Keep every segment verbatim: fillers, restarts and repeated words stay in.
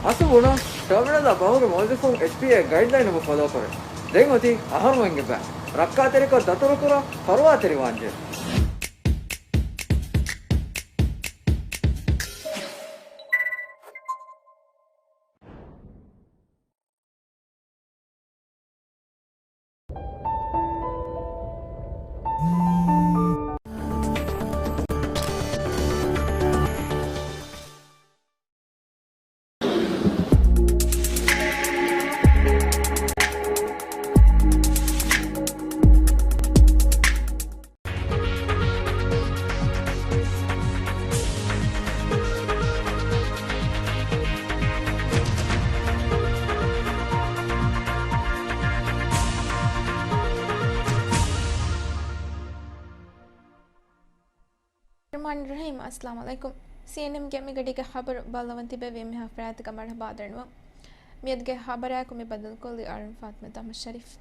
އަސު ބުނާ، ޓާމިނަލާ ބަހުގެ މުވައްޒަފުން އެޗްޕީއޭ ގައިޑްލައިނުގަ ފޮލޯކުރޭ. ދެން އޮތީ އަހަރުމެންގެ ބައި. ރައްކާތެރިކޮށް ދަތުރުކުރާ، ފަރުވާތެރިވާންޖެހޭ. ރަޙްމާނި ރަޙީމް. އައްސަލާމު ޢަލައިކުމް. ސީއެންއެމްގެ މިގަޑީގެ ޚަބަރު ބައްލަވަން ތިބެވީ މިހާ ފަރާތުގަ މަރުޙަބާ ދަންނަވަން. މިއަދުގެ ޚަބަރާއެކު މި ބައްދަލުކޮށްލީ އަރުން ފާތިމަ ދަމަށް ޝަރީފް.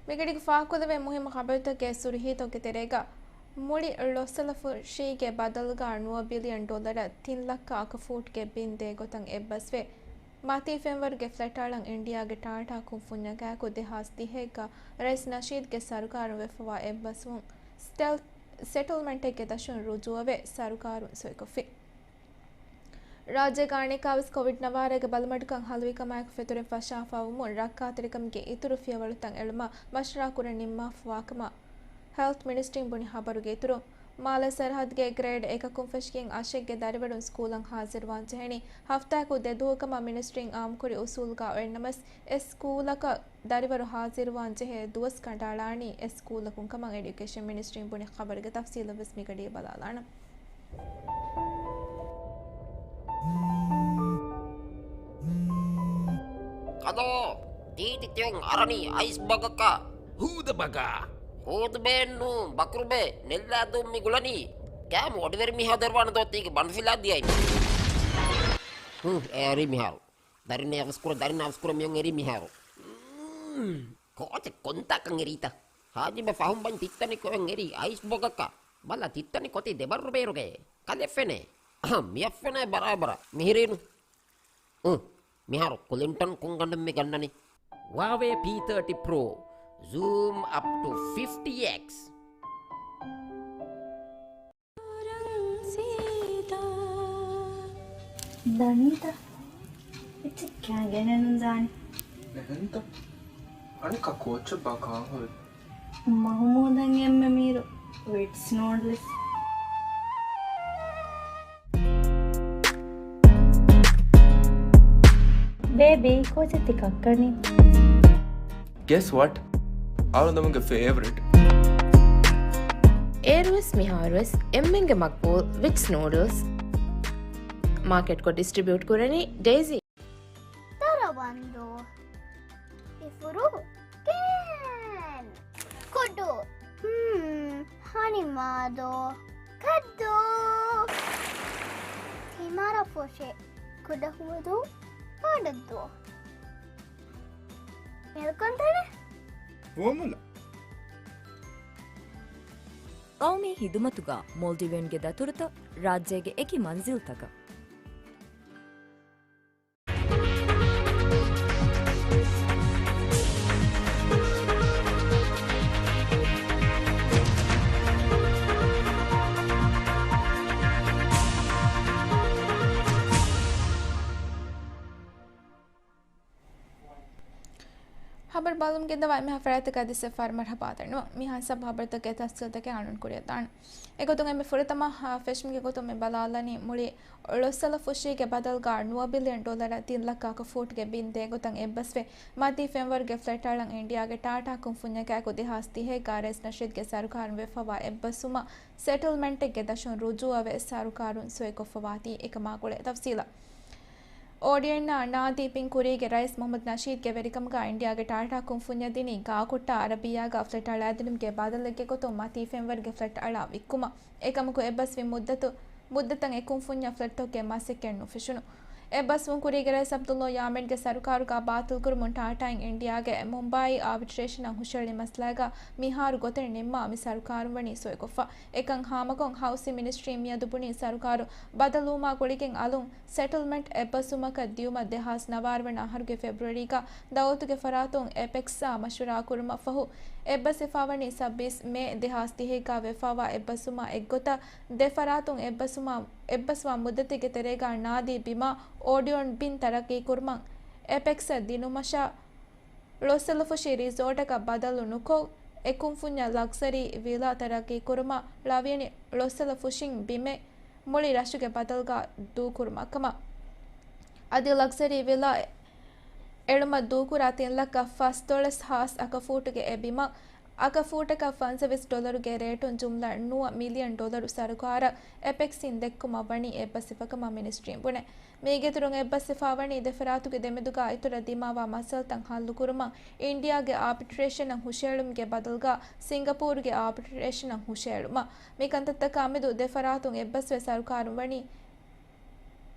މިގަޑީގަ ފާހަގަކޮށްލެވޭ މުހިއްމު ޚަބަރުތަކުގެ ސުރުޚީތަކުގެ ތެރޭގަ، މުޅި ޅޮސްއަލަފުށީގެ ބަދަލުގަ ނުވަ ބިލިއަން ޑޮލަރަށް ތިން ލައްކަ އަކަފޫޓްގެ ބިން ދޭ ގޮތަށް އެއްބަސްވެ، މަތީ ފެންވަރުގެ ފްލެޓް އަޅަން އިންޑިއާގެ ޓާޓާ ކުންފުންޏަކާއެކު ދެހާސް ދިހައެއްގަ ރައީސް ނަޝީދްގެ ސަރުކާރުން ވެފަވާ އެއްބަސްވުން ސެޓްލް-، ސެޓްލްމަންޓެއްގެ ދަށުން ރުޖޫއަވެ ސަރުކާރުން ސޮއިކޮށްފި. ރާއްޖޭގަ އަނެއްކާވެސް ކޮވިޑް ނަވާރައިގެ ބަލިމަޑުކަން ހަލުވިކަމާއެކު ފެތުރެން ފަށާފަވުމުން ރައްކާތެރިކަމުގެ އިތުރު ފިޔަވަޅުތައް އެޅުމަށް މަޝްވަރާކުރަން ނިންމާފަވާކަމަށް ހެލްތް މިނިސްޓްރީން ބުނި. ޚަބަރުގެ އިތުރުން، މާލެ ސަރަހައްދުގެ ގްރޭޑް އެކަކުން ފެށިގެން އަށެއްގެ ދަރިވަރުން ސްކޫލަށް ހާޒިރުވާން ޖެހެނީ ހަފްތާއަކު ދެ ދުވަހު ކަމަށް މިނިސްޓްރީން އާއްމުކުރި އުސޫލުގަ އޮތްނަމަވެސް، އެ ސްކޫލަކަށް ދަރިވަރު ހާޒިރުވާން ޖެހޭ ދުވަސް ކަނޑައަޅާނީ އެ ސްކޫލަކުން ކަމަށް އެޑިއުކޭޝަން މިނިސްޓްރީން ބުނި. ޚަބަރުގެ ތަފްސީލު ވެސް މިގަޑީ ބަލާލާނަން. ކަލޯ، ތީތި ތިއޮން އަރަނީ އައިސް ބަގަކަށް. ހޫދަ ބަގާ. ހޫދުބޭއެއްނޫން، ބަކުރުބޭ، ނެއްލާދޫން މި ގުޅަނީ. ކާމު އޮޑިވެރި މީހާ ދެރުވާނެ ދޯ ތީގެ ބަނޑުފިލާ ދިޔައިން. ހުން، އެ އަރި މިހާރު. ދަރިންނަށް އަވަސްކުރަ، ދަރިންނަށް އަވަސްކުރަ މިއޮން އެރީ މިހާރު. މް، ކޯޗެއް ކޮންތާކަން އެރީތަ؟ ހާޖިބަ ފަހުން ބަން ތިއްތަނި ކޮއެން އެރީ އައިސް ބޮގަކަށް. ބަލަ ތިއްތަނި ކޮތީ ދެބައްރު ބޭރުގައޭ. ކަލެއް ފެނޭ. އަހަ، މިއަށް ފެނޭ ބަރާބަރަށް. މިހިރީނު. އު، މިހާރު ކުލިންޓަން ކޮންގަނޑެއް މި ގަންނަނީ؟ ވާވޭ ޕީ ތާޓީ ޕްރޯ. ޒޫމް އަޕް ޓު ފިފްޓީ އެކްސް. ދަނީތަ؟ އެއްޗެއް ކާގެނެއް ނުދާނެ. އެހެންތަ؟ އަނެއްކާ ކޯޗެއްބާ ކާން ހުރި؟ މަހުމޫދަށް އެންމެ މީރު ވިޓްސް ނޫޑްލްސް. ބޭބީ، ކޯޗެއް ތި ކައްކަނީ؟ Guess what? އަޅުގަނޑުގެ ފޭވަރިޓް. އޭރުވެސް މިހާރުވެސް އެންމެންގެ މަގްބޫލް ވިޓްސް ނޫޑްލްސް. މާކެޓްކޮށް ޑިސްޓްރިބިއުޓް ކުރަނީ ޑޭޒީ. ދަރަވަންދޫ. އިފުރު. ކޭން. ކުޑު. ހުން. ހަނިމާދޯ. ކައްދޫ. ތިމަރަފުށި. ކުޑަހުވަދޫ. ޕާޑައްދޫ. މެލްކޮންތަނެ. ފުވައްމުލައް. ޤައުމީ ހިދުމަތުގަ މޯލްޑިވިއަންގެ ދަތުރުތައް ރާއްޖޭގެ އެކި މަންޒިލްތަކަށް. ޚަބަރު ބަލަމުން ގެންދަވާ އެންމެހާ ފަރާތްތަކަށް އަދި އެއްފަހަރު މަރުޙަބާ ދަންނަވަން. މިހާ ސަބް ޚަބަރުތަކުގެ ތަފްސީލްތަކެއް އަޅުން ކުރިއަށް ދާން. އެގޮތުން އެންމެ ފުރަތަމަ، އާ، ފެށުމުގެ ގޮތުން މި ބަލާލަނީ މުޅި ޅޮސްއަލަފުށީގެ ބަދަލުގަ ނުވަ ބިލިއަން ޑޮލަރަށް ތިން ލައްކަ އަކަފޫޓްގެ ބިން ދޭ ގޮތަށް އެއްބަސްވެ، މަތީ ފެންވަރުގެ ފްލެޓް އަޅަން އިންޑިއާގެ ޓާޓާ ކުންފުންޏަކާއެކު ދެހާސް ދިހައެއްގަ ރައީސް ނަޝީދްގެ ސަރުކާރުން ވެފަވާ އެއްބަސްވުމަށް ސެޓްލްމަންޓެއްގެ ދަށުން ރުޖޫއަވެ ސަރުކާރުން ސޮއިކޮށްފަވާތީ އެކަމާ ގުޅޭ ތަފްސީލަށް. އޯޑިއެންއާ ނާދީ ޕިން ކުރީގެ ރައީސް މުޙައްމަދު ނަޝީދްގެ ވެރިކަމުގަ އިންޑިއާގެ ޓާޓާ ކުންފުންޏަށް ދިނީ ކާކުއްޓާ އަރަބިއްޔާގަ ފްލެޓް އަޅާދިނުމުގެ ބަދަލެއްގެ ގޮތުން މަތީ ފެންވަރުގެ ފްލެޓް އަޅާ ވިއްކުމަށް. އެކަމަކު އެއްބަސްވި މުއްދަތު، މުއްދަތަށް އެ ކުންފުންޏަށް ފްލެޓްތަކުގެ މަސައްކަތް ނުފެށުނު. އެއްބަސްވުން ކުރީގެ ރައީސް ޢަބްދުﷲ ޔާމީންގެ ސަރުކާރުގަ ބާތިލްކުރުމުން ޓާޓާއިން އިންޑިއާގެ މުމްބާއީ އާބިޓްރޭޝަނަށް ހުށައެޅި މައްސަލައިގަ މިހާރު ގޮތެއް ނިންމާ މި ސަރުކާރުން ވަނީ ސޮއިކޮށްފަ. އެކަން ހާމަކޮށް، ހައުސިން މިނިސްޓްރީން މިއަދު ބުނީ ސަރުކާރު ބަދަލުވުމާ ގުޅިގެން އަލުން ސެޓްލްމަންޓް އެއްބަސްވުމަކަށް ދިޔުމަށް ދެހާސް ނަވާރަ ވަނަ އަހަރުގެ ފެބްރުއަރީގަ ދައުލަތުގެ ފަރާތުން އެޕެކްސްއާ މަޝްވަރާ ކުރުމަށް ފަހު، އެއްބަސްވެފާވަނީ ސައްބީސް މޭ ދެހާސް ދިހައެއްގަ ވެފާވާ އެއްބަސްވުމާ އެއްގޮތަށް ދެ ފަރާތުން އެއްބަސްވުމާ، އެއްބަސްވާ މުއްދަތެއްގެ ތެރޭގަ ނާދީ ބިމާ އޯޑިއޯން ބިން ތަރައްގީ ކުރުމަށް އެޕެކްސަށް ދިނުމަށާ، ޅޮއްސަލަފުށި ރިސޯޓަކަށް ބަދަލު ނުކޮށް، އެކުންފުންޏަށް ލަގްޒަރީ ވިލާ ތަރައްގީ ކުރުމަށް ޅަވިޔަނި ޅޮއްސަލަފުށިން ބިމެއް މުޅި ރަށުގެ ބަދަލުގަ ދޫކުރުމަށްކަމަށް. އަދި ލަގްޒަރީ ވިލާ އެޅުމަށް ދޫކުރާ ތިން ލައްކަ ފަސްދޮޅަސް ހާސް އަކަފޫޓުގެ އެ ބިމަށް އަކަފޫޓަކަށް ފަންސަވީސް ޑޮލަރުގެ ރޭޓުން ޖުމްލަ ނުވަ މިލިއަން ޑޮލަރު ސަރުކާރަށް އެޕެކްސްއިން ދެއްކުމަށް ވަނީ އެއްބަސްވިފަކަމަށް މިނިސްޓްރީން ބުނޭ. މީގެއިތުރުން އެއްބަސްވެފާވަނީ ދެފަރާތުގެ ދެމެދުގަ އިތުރަށް ދިމާވާ މައްސަލަތައް ހައްލުކުރުމަށް އިންޑިއާގެ އާބިޓްރޭޝަނަށް ހުށައެޅުމުގެ ބަދަލުގަ ސިންގަޕޫރުގެ އާބިޓްރޭޝަނަށް ހުށައެޅުމަށް. މިކަންތައްތަކާމެދު ދެފަރާތުން އެއްބަސްވެ ސަރުކާރުން ވަނީ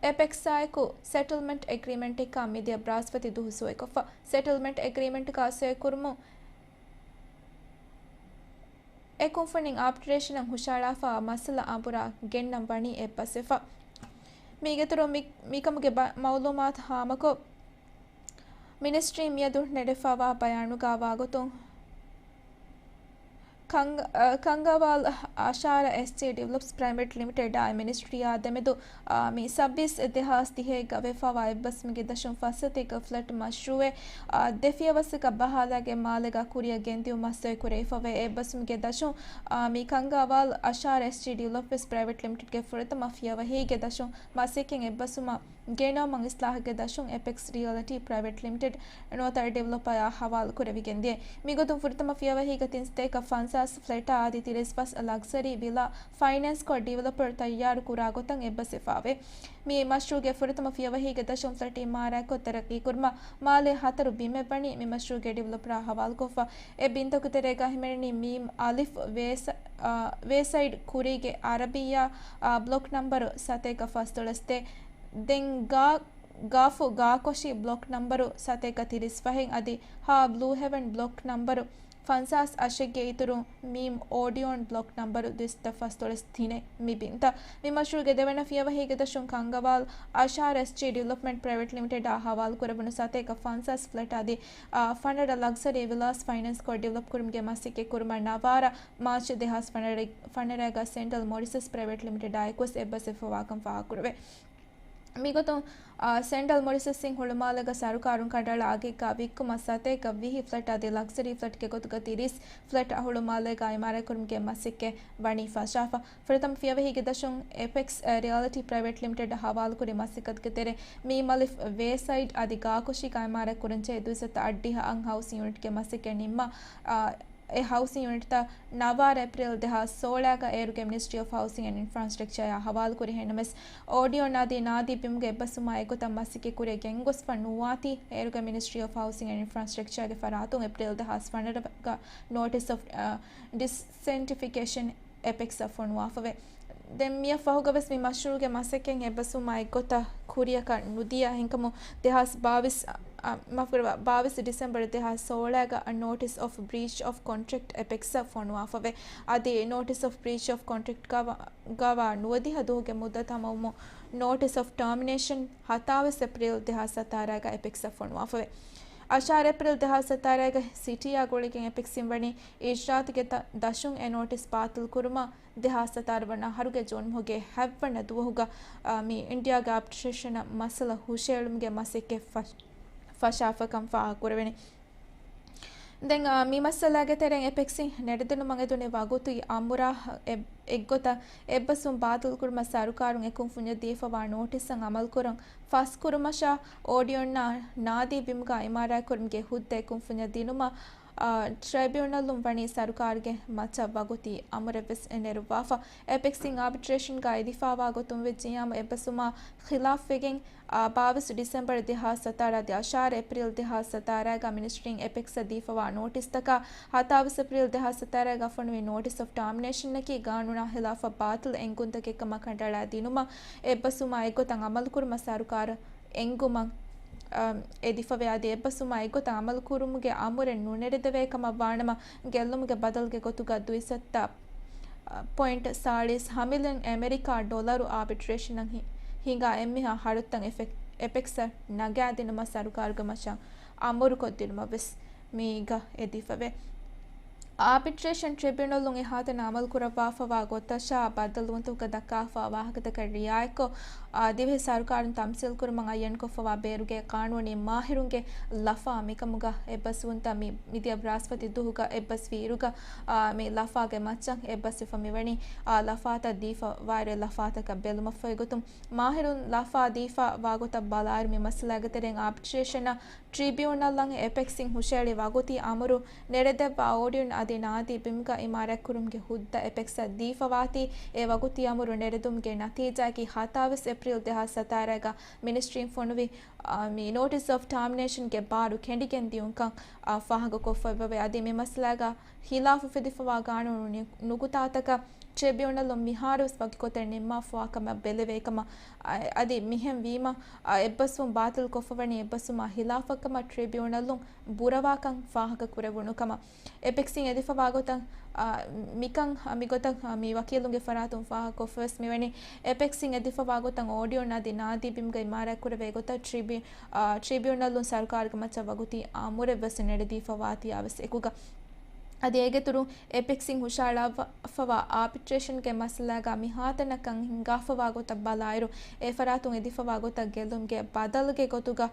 އެޕެކްސާއެކު ސެޓްލްމަންޓް އެގްރީމެންޓެއްގަ މިދިޔަ ބްރާސްފަތި ދުވަހު ސޮއިކޮށްފަ. ސެޓްލްމަންޓް އެގްރީމެންޓްގަ ސޮއިކުރުމުން އެ ކުންފުނިން އާބިޓްރޭޝަނަށް ހުށައަޅާފަ މައްސަލަ އަނބުރާ ގެންނަން ވަނީ އެއްބަސްވެފަ. މީގެއިތުރުން މި، މިކަމުގެ ބަ، މައުލޫމާތު ހާމަކޮށް، މިނިސްޓްރީން މިއަދު ނެރެފަވާ ބަޔާނުގަ ވާގޮތުން، ކަން، އަ، ކަންގަވާލް އަށާރަ އެސްޖީ ޑިވެލޮޕްސް ޕްރައިވެޓް ލިމިޓެޑާއި މިނިސްޓްރީއާ ދެމެދު، އާ، މި ސައްބީސް ދެހާސް ދިހައެއްގަ ވެފަވާ އެއްބަސްވުމުގެ ދަށުން ފަސް ސަތޭކަ ފްލެޓް މަޝްރޫއެއް، އާ، ދެ ފިޔަވަސަކަށް ބަހާލާގެން މާލޭގަ ކުރިއަށް ގެންދިއުމަށް ސޮއި ކުރެވިފަވޭ. އެއްބަސްވުމުގެ ދަށުން، އާ، މި ކަންގަވާލް އަށާރަ އެސްޖީ ޑިވެލޮޕްސް ޕްރައިވެޓް ލިމިޓެޑްގެ ފުރަތަމަ ފިޔަވަހީގެ ދަށުން މަސައްކަތް އެއްބަސްވުމަށް ގެނައުމަށް އިސްލާހުގެ ދަށުން އެޕެކްސް ރިއަލްޓީ ޕްރައިވެޓް ލިމިޓެޑް ނުވަތަ ޑިވެލޮޕަރއާ ހަވާލު ކުރެވިގެންދިޔަ. މިގޮތުން ފުރަތަމަ ފިޔަވަހީގަ ތިން ސަތޭކަ ފަންސާސް ފްލެޓާ އަދި ތިރީސް ފަސް ލަގްޒަރީ ވިލާ ފައިނޭންސްކޮށް ޑިވެލޮޕަރު ތައްޔާރު ކުރާ ގޮތަށް އެއްބަސްވެފަވޭ. މި މަޝްރޫޢުގެ ފުރަތަމަ ފިޔަވަހީގެ ދަށުން ފްލެޓް އިމާރާތްކޮށް ތަރައްގީ ކުރުމަށް މާލޭ ހަތަރު ބިމެއް ވަނީ މި މަޝްރޫޢުގެ ޑިވެލޮޕަރާ ހަވާލުކޮށްފަ. އެ ބިންތަކުގެ ތެރޭގަ ހިމެނެނީ މީމް އަލިފް ވޭސަ، އާ، ވޭސައިޑް ކުރީގެ އަރަބިއްޔާ، އާ، ބްލޮކް ނަންބަރު ސަތޭކަ ފަސްދޮޅަސް ދޭއް. ދެން ގާ، ގާފު ގާކޮށި ބްލޮކް ނަންބަރު ސަތޭކަ ތިރީސް ފަހެއް އަދި ހާ ބްލޫ ހެވަން ބްލޮކް ނަންބަރު ފަންސާސް އަށެއްގެ އިތުރުން މީމް އޯޑިއޯން ބްލޮކް ނަންބަރު ދުއިސައްތަ ފަސްދޮޅަސް ތިނެއް މި ބިންތައް. މި މަޝްރޫޢުގެ ދެވަނަ ފިޔަވަހީގެ ދަށުން ކަންގަވާލް އަށާރަ އެސްޖީ ޑިވެލޮޕްމަންޓް ޕްރައިވެޓް ލިމިޓެޑާ ހަވާލު ކުރެވުނު ސަތޭކަ ފަންސާސް ފްލެޓް އަދި، އާ، ފަނަރަ ލަގްޒަރީ ވިލާސް ފައިނޭންސްކޮށް ޑިވެލޮޕް ކުރުމުގެ މަސައްކަތް ކުރުމަށް ނަވާރަ މާޗް ދެހާސް ފަނަރަ، ފަނަރަގަ ސެންޓްރަލް މޯޓިސަސް ޕްރައިވެޓް ލިމިޓެޑާއެކުވެސް އެއްބަސްވެފަވާކަން ފާހަގަކުރެވޭ. މިގޮތުން، އާ، ސެންޓްރަލް މޯޓިސަސްއިން ހުޅުމާލޭގަ ސަރުކާރުން ކަނޑައަޅާ އަގެއްގަ ވިއްކުމަށް ސަތޭކަ ވިހި ފްލެޓް އަދި ލަގްޒަރީ ފްލެޓްގެ ގޮތުގަ ތިރީސް ފްލެޓް އަށް ހުޅުމާލޭގަ އިމާރާތްކުރުމުގެ މަސައްކަތް ވަނީ ފަށާފަ. ފުރަތަމަ ފިޔަވަހީގެ ދަށުން އެޕެކްސް ރިއަލްޓީ ޕްރައިވެޓް ލިމިޓެޑަށް ހަވާލުކުރި މަސައްކަތުގެ ތެރޭ މީމް އަލިފް ވޭސައިޑް އަދި ގާކޮށީގަ އިމާރާތް ކުރަންޖެހޭ ދުއިސައްތަ އަށްޑިހަ އަށް ހައުސިން ޔުނިޓްގެ މަސައްކަތް ނިންމާ، އާ، އެ ހައުސިން ޔުނިޓްތައް ނަވާރަ އޭޕްރީލް ދެހާސް ސޯޅައިގަ އޭރުގެ މިނިސްޓްރީ އޮފް ހައުސިން އެންޑް އިންފްރާންސްޓްރަކްޗަރއާ ހަވާލުކުރި. އެހެންނަމަވެސް، އޯޑިއޯން އަދި ނާދީ ބިމުގެ އެއްބަސްވުމާ އެއްގޮތަށް މަސައްކަތް ކުރިއަށް ގެންގޮސްފަ ނުވާތީ، އޭރުގެ މިނިސްޓްރީ އޮފް ހައުސިން އެންޑް އިންފްރާންސްޓްރަކްޗަރގެ ފަރާތުން އޭޕްރީލް ދެހާސް ފަނަރަގަ ނޯޓިސް އޮފް، އާ، ޑިސްއިންޓިފިކޭޝަން އެޕެކްސްއަށް ފޮނުވާފަވޭ. ދެން މިއަށް ފަހުގަވެސް މި މަޝްރޫޢުގެ މަސައްކަތް އެއްބަސްވުމާ އެއްގޮތަށް ކުރިއަކަށް ނުދިޔަ ހިނގަމު ދެހާސް ބާވީސް، އަ، މާފުކުރައްވާ، ބާވީސް ޑިސެމްބަރު ދެހާސް ސޯޅައިގަ އަ ނޯޓިސް އޮފް ބްރީޗް އޮފް ކޮންޓްރެކްޓް އެޕެކްސްއަށް ފޮނުވާފަވޭ. އަދި ނޯޓިސް އޮފް ބްރީޗް އޮފް ކޮންޓްރެކްޓް ގަވާ، ގަވާ ނުވަދިހަ ދުވަހުގެ މުއްދަތު ހަމަވުމުން ނޯޓިސް އޮފް ޓާމިނޭޝަން ހަތާވީސް އޭޕްރީލް ދެހާސް ސަތާރައިގަ އެޕެކްސްއަށް ފޮނުވާފަވޭ. އަށާރަ އޭޕްރީލް ދެހާސް ސަތާރައިގަ ސިޓީއާ ގުޅިގެން އެޕެކްސްއިން ވަނީ އިޝްރާތުގެ ދަ، ދަށުން އެ ނޯޓިސް ބާތިލް ކުރުމަށް ދެހާސް ސަތާރަ ވަނަ އަހަރުގެ ޖޫން މަހުގެ ހަތްވަނަ ދުވަހުގަ، އާ، މި އިންޑިއާގެ އާބިޓްރޭޝަނަށް މައްސަލަ ހުށައެޅުމުގެ މަސައްކަތް ފަށް، ފަށާފަކަން ފާހަގަކުރެވެނީ. ދެން، އާ، މި މައްސަލާގެ ތެރެއިން އެޕެކްސްއިން ނެރެދިނުމަށް އެދުނީ ވަގުތު އަމުރާ އެއް، އެއްގޮތަށް އެއްބަސްވުން ބާތިލްކުރުމަށް ސަރުކާރުން އެކުންފުންޏަށް ދީފަވާ ނޯޓިސްއަށް އަމަލުކުރަން ފަސްކުރުމަށާ، އޯޑިއޯންއާ ނާދީ ބިމުގަ އިމާރާތްކުރުމުގެ ހުއްދަ އެކުންފުންޏަށް ދިނުމަށް، އާ، ޓްރައިބިއުނަލުން ވަނީ ސަރުކާރުގެ މައްޗަށް ވަގުތީ އަމުރެއްވެސް ނެރުއްވާފަ. އެޕެކްސްއިން އާބިޓްރޭޝަންގައި އެދިފާވާ ގޮތުން ވެއްޖިއްޔާމު އެއްބަސްވުމާ ޚިލާފްވެގެން، އާ، ބާވީސް ޑިސެމްބަރު ދެހާސް ސަތާރަ އަދި އަށާރަ އޭޕްރީލް ދެހާސް ސަތާރައިގަ މިނިސްޓްރީން އެޕެކްސްއަށް ދީފަވާ ނޯޓިސްތަކާ، ހަތާވީސް އޭޕްރީލް ދެހާސް ސަތާރައިގަ ފޮނުވި ނޯޓިސް އޮފް ޓާމިނޭޝަންއަކީ ގާނޫނާ ޚިލާފަށް ބާތިލް އެންގުންތަކެއްކަމަށް ކަނޑައަޅާ ދިނުމަށް އެއްބަސްވުމާ އެއްގޮތަށް އަމަލުކުރުމަށް ސަރުކާރަށް އެނގުމަށް، އަ، އެދިފަވޭ. އަދި އެއްބަސްވުމާ އެއްގޮތަށް އަމަލު ކުރުމުގެ އަމުރެއް ނުނެރެދެވޭ ކަމަށް ވާނަމަ، ގެއްލުމުގެ ބަދަލުގެ ގޮތުގަ ދުއިސައްތަ، އަ، ޕޮއިންޓް ސާޅީސް ހަ މިލިއަން އެމެރިކާ ޑޮލަރު އާބިޓްރޭޝަނަށް ހި-، ހިނގާ އެންމެހާ ހަރުތައް އެފެ-، އެޕެކްސަށް ނަގާދިނުމަށް ސަރުކާރުގެ މައްޗަށް އަމުރުކޮށްދިނުމަށް ވެސް މީގަ އެދިފަވޭ. އާބިޓްރޭޝަން ޓްރިބިއުނަލުން އެހާތަނަށް އަމަލު ކުރައްވާފަވާ ގޮތަށާ ބައްދަލުވުންތަކުގަ ދައްކާފަ ވާހަކަތަކަށް ރިއާޔަތްކޮށް، އާ، ދިވެހި ސަރުކާރުން ތަމްސީލް ކުރުމަށް އައްޔަންކޮށްފަވާ ބޭރުގެ ޤާނޫނީ މާހިރުންގެ ލަފާ މިކަމުގަ އެއްބަސްވުންތައް މި-، މިދިޔަ ބްރާސްފަތި ދުވަހުގަ އެއްބަސްވިއިރުގަ، އާ، މި ލަފާގެ މައްޗަށް އެއްބަސްވެފަ މިވަނީ. އާ، ލަފާތައް ދީފަ ވާއިރު އެ ލަފާތަކަށް ބެލުމަށްފަހި ގޮތުން މާހިރުން ލަފާ ދީފަ ވާގޮތަށް ބަލާއިރު މި މައްސަލާގެ ތެރެއިން އާބިޓްރޭޝަނަށް ޓްރިބިއުނަލަށް އެޕެކްސްއިން ހުށައެޅި ވަގުތީ އަމުރު ނެރެދެއްވާ އޯޑިއުން އަދި ނާދީ ބިމުގަ އިމާރާތްކުރުމުގެ ހުއްދަ އެޕެކްސަށް ދީފަވާތީ، އެ ވަގުތީ އަމުރު ނެރެދުމުގެ ނަތީޖާއަކީ ހަތާވީސް އޭޕްރީލް ދެހާސް ސަތާރައިގަ މިނިސްޓްރީން ފޮނުވި، އާ، މި ނޯޓިސް އޮފް ޓާމިނޭޝަންގެ ބާރު ކެނޑިގެން ދިޔުންކަން، އާ، ފާހަގަކޮށްފައިވެއެވެ. އަދި މި މައްސަލާގަ ހިލާފު ފެދިފަވާ ގާނޫނު ނި-، ނުކުތާތަކަށް ޓްރިބިއުނަލުން މިހާރުވެސް ވަކިކޮށްދޭން ނިންމާފަވާކަމަށް ބެލެވޭކަމަށް، އަ-، އަދި މިހެން ވީމަ، އަ، އެއްބަސްވުން ބާތިލްކޮށްފަވަނީ އެއްބަސްވުމާ ހިލާފަށްކަމަށް ޓްރިބިއުނަލުން ބުރަވާކަން ފާހަގަކުރެވުނު ކަމަށް. އެޕެކްސްއިން އެދިފަވާ ގޮތަށް، އަ، މިކަން، އަ، މިގޮތަށް، އަ، މި ވަކީލުންގެ ފަރާތުން ފާހަގަކޮށްފަވެސް މިވަނީ، އެޕެކްސްއިން އެދިފަވާ ގޮތަށް އޯޑިއުން އަދި ނާދީ ބިމުގައި އިމާރާތްކުރެވޭ ގޮތަށް ޓްރިބި-، އާ، ޓްރިބިއުނަލުން ސަރުކާރުގެ މައްޗަށް ވަގުތީ އާމުރެއްވެސް ނެރެދީފަވާތީއާވެސް އެކުގަ. އަދި އޭގެއިތުރުން އެޕެކްސްއިން ހުށައަޅާފަވާ އާބިޓްރޭޝަންގެ މައްސަލާގަ މިހާތަނަކަށް ހިނގާފަވާ ގޮތަށް ބަލާއިރު، އެ ފަރާތުން އެދިފަވާ ގޮތަށް ގެއްލުމުގެ ބަދަލުގެ ގޮތުގަ،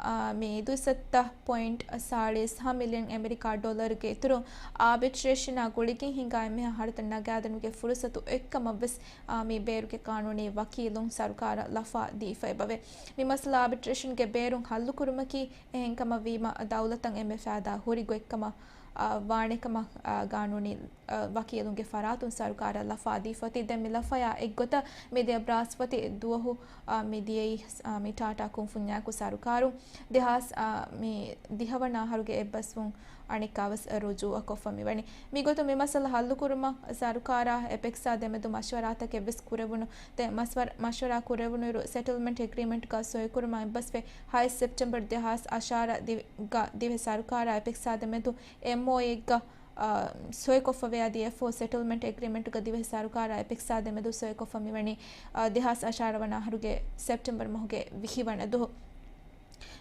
އާ، މި ދުއިސައްތަ ޕޮއިންޓް ސާޅީސް ހަ މިލިއަން އެމެރިކާ ޑޮލަރުގެ އިތުރުން އާބިޓްރޭޝަނާ ގުޅިގެން ހިނގާ އެންމެހާ ހަރުތައް ނަގާދިނުމުގެ ފުރުސަތު އޮތްކަމަށްވެސް، އާ، މި ބޭރުގެ ޤާނޫނީ ވަކީލުން ސަރުކާރަށް ލަފާ ދީފައިބަވޭ. މި މައްސަލަ އާބިޓްރޭޝަންގެ ބޭރުން ހައްލުކުރުމަކީ އެހެންކަމަށް ވީމަ، ދައުލަތަށް އެންމެ ފައިދާ ހުރި ގޮތްކަމަށް، އާ، ވާނެކަމަށް، އާ، ގާނޫނީ، އާ، ވަކީލުންގެ ފަރާތުން ސަރުކާރަށް ލަފާ ދީފަ އޮތީ. ދެން މި ލަފަޔާ އެއްގޮތަށް މިދިޔަ ބްރާސްފަތި ދުވަހު، އާ، މި ދިޔައީ، އާ، މި ޓާޓާ ކުންފުންޏާއެކު ސަރުކާރުން ދެހާސް، އާ، މި ދިހަވަނަ އަހަރުގެ އެއްބަސްވުން އަނެއްކާވެސް ރުޖޫއަކޮށްފަ މިވަނީ. މިގޮތުން މި މައްސަލަ ހައްލުކުރުމަށް ސަރުކާރާ އެޕެކްސާ ދެމެދު މަޝްވަރާތަކެއްވެސް ކުރެވުނު. ދެން މަސްވަރ-، މަޝްވަރާ ކުރެވުނުއިރު ސެޓްލްމަންޓް އެގްރިމެންޓްގަ ސޮއިކުރުމަށް އެއްބަސްވެ. ހައެއް ސެޕްޓެމްބަރު ދެހާސް އަށާރަ ދި-، ގަ ދިވެހި ސަރުކާރާ އެޕެކްސާ ދެމެދު އެމްއޯއޭއެއްގަ، އާ، ސޮއިކޮށްފަވޭ. އަދި އެފްއޯ ސެޓްލްމަންޓް އެގްރިމެންޓްގަ ދިވެހި ސަރުކާރާ އެޕެކްސާ ދެމެދު ސޮއިކޮށްފަ މިވަނީ، އާ، ދެހާސް އަށާރަ ވަނަ އަހަރުގެ ސެޕްޓެމްބަރު މަހުގެ ވިހި ވަނަ ދުވަހު.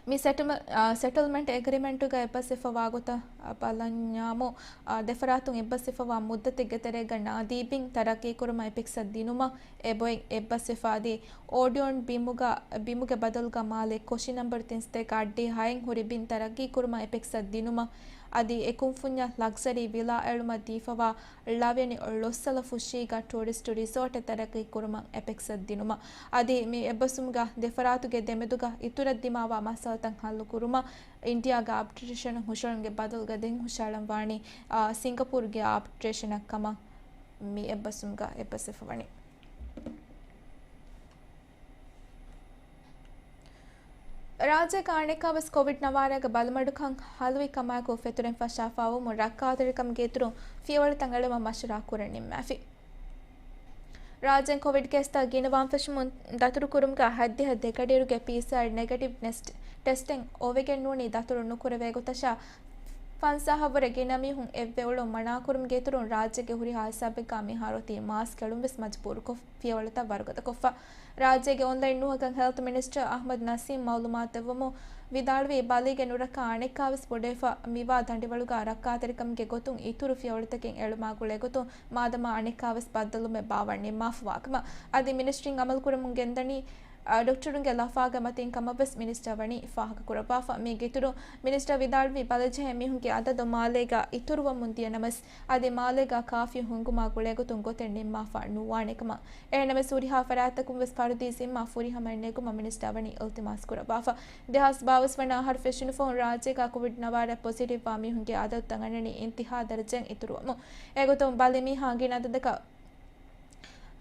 މި ސެޓުމަ-، އާ، ސެޓްލްމަންޓް އެގްރިމެންޓުގަ އެއްބަސްވެފަވާ ގޮތަށް، އާ، ބަލަންޏާމު، އާ، ދެފަރާތުން އެއްބަސްވެފަވާ މުއްދަތެއްގެ ތެރޭގަ ނާދީ ބިން ތަރައްގީކުރުމަށް އެޕެކްސަށް ދިނުމަށް އެބޮތް އެއްބަސްވެފަ އަދި އޯޑިއުން ބިމުގަ، ބިމުގެ ބަދަލުގަ މާލޭ ކޮށި ނަންބަރު ތިންސަތޭކަ އައްޑިހަ ހައެއް ހުރި ބިން ތަރައްގީކުރުމަށް އެޕެކްސަށް ދިނުމަށް އަދި އެ ކުންފުންޏަށް ލަގްޒަރީ ވިލާ އެޅުމަށް ދީފަވާ ޅަވިޔަނި ޅޮއްސަލަ ފުށީގަ ޓޫރިސްޓު ރިސޯޓެއް ތަރައްގީ ކުރުމަށް އެޕެކްސަށް ދިނުމަށް. އަދި މި އެއްބަސްވުމުގަ ދެފަރާތުގެ ދެމެދުގަ އިތުރަށް ދިމާވާ މައްސަލަތައް ހައްލު ކުރުމަށް އިންޑިއާގެ އާބިޓްރޭޝަނަށް ހުށަހެޅުމުގެ ބަދަލުގަ ދެން ހުށަހަޅަން ވާނީ، އާ، ސިންގަޕޫރުގެ އާބިޓްރޭޝަނަށް ކަމަށް މި އެއްބަސްވުމުގަ އެއްބަސްވެފަ ވަނީ. ރާއްޖޭގަ އަނެއްކާވެސް ކޮވިޑް ނަވާރައިގެ ބަލިމަޑުކަން ހަލުވި ކަމާއެކު ފެތުރެން ފަށާފައިވުމުން ރައްކާތެރިކަމުގެ އިތުރުން ފިޔަވަޅުތައް އެޅުމަށް މަޝްވަރާ ކުރަން ނިންމާފި. ރާއްޖޭން ކޮވިޑް ކޭސްތައް ގިނަވާން ފެށުމުން ދަތުރުކުރުމުގަ ހައްދިހަ ދެ ގަޑިއިރުގެ ޕީސީއާރް ނެގެޓިވް ނެސްޓް ޓެސްޓެއް އޮވެގެން ނޫނީ ދަތުރު ނުކުރެވޭ ގޮތަށާ ފަންސާހަށްވުރެ ގިނަ މީހުން އެއްވެ އުޅުން މަނާކުރުމުގެ އިތުރުން ރާއްޖޭގެ ހުރިހާ ހިސާބެއްގަ މިހާރު އޮތީ މާސް ކެޅުން ވެސް މަޖުބޫރުކޮށް ފިޔަވަޅުތައް ވަރުގަދަކޮށްފަ. ރާއްޖޭގެ އޮންލައިން ނުހަކަން ހެލްތު މިނިސްޓަރ އަޙްމަދު ނަސީމް މައުލޫމާތު ދެއްވުމުން ވިދާޅުވީ، ބަލީގެ ނުރައްކާ އަނެއްކާވެސް ބޮޑުވެފަ މިވާ ދަނޑިވަޅުގަ ރައްކާތެރިކަމުގެ ގޮތުން އިތުރު ފިޔަވަޅުތަކެއް އެޅުމާ ގުޅޭގޮތުން މާދަމާ އަނެއްކާވެސް ބައްދަލުވުމެއް ބާވަން ނިންމާފަވާކަމަށް. އަދި މިނިސްޓްރީން އަމަލުކުރަމުން ގެންދަނީ، އަ، ޑޮކްޓަރުންގެ ލަފާގެ މަތީން ކަމަށްވެސް މިނިސްޓަރ ވަނީ ފާހަގަކުރައްވާފަ. މީގެއިތުރުން މިނިސްޓަރ ވިދާޅުވީ، ބަލިޖެހޭ މީހުންގެ އަދަދު މާލޭގަ އިތުރުވަމުން ދިޔަނަމަވެސް، އަދި މާލޭގަ ކާފީ ހުންގުމާ ގުޅޭގޮތުން ގޮތެއް ނިންމާފަ ނުވާނެކަމަށް. އެހެންނަމަވެސް، ހުރިހާ ފަރާތްތަކުންވެސް ފަރުދީ ޒިންމާ ފުރިހަމައެއް ނެގުމަށް މިނިސްޓަރ ވަނީ އިލްތިމާސް ކުރައްވާފަ. ދެހާސް ބާވީސް ވަނަ އަހަރު ފެށުނު ފަހުން ރާއްޖޭގަ ކޮވިޑް ނަވާރަ ޕޮޒިޓިވްވާ މީހުންގެ އަދަދުތައް އަންނަނީ އިންތިހާ ދަރަޖައިން އިތުރުވަމުން. އެގޮތުން ބަލި މީހާ ގިނަ އަދަދަކަށް،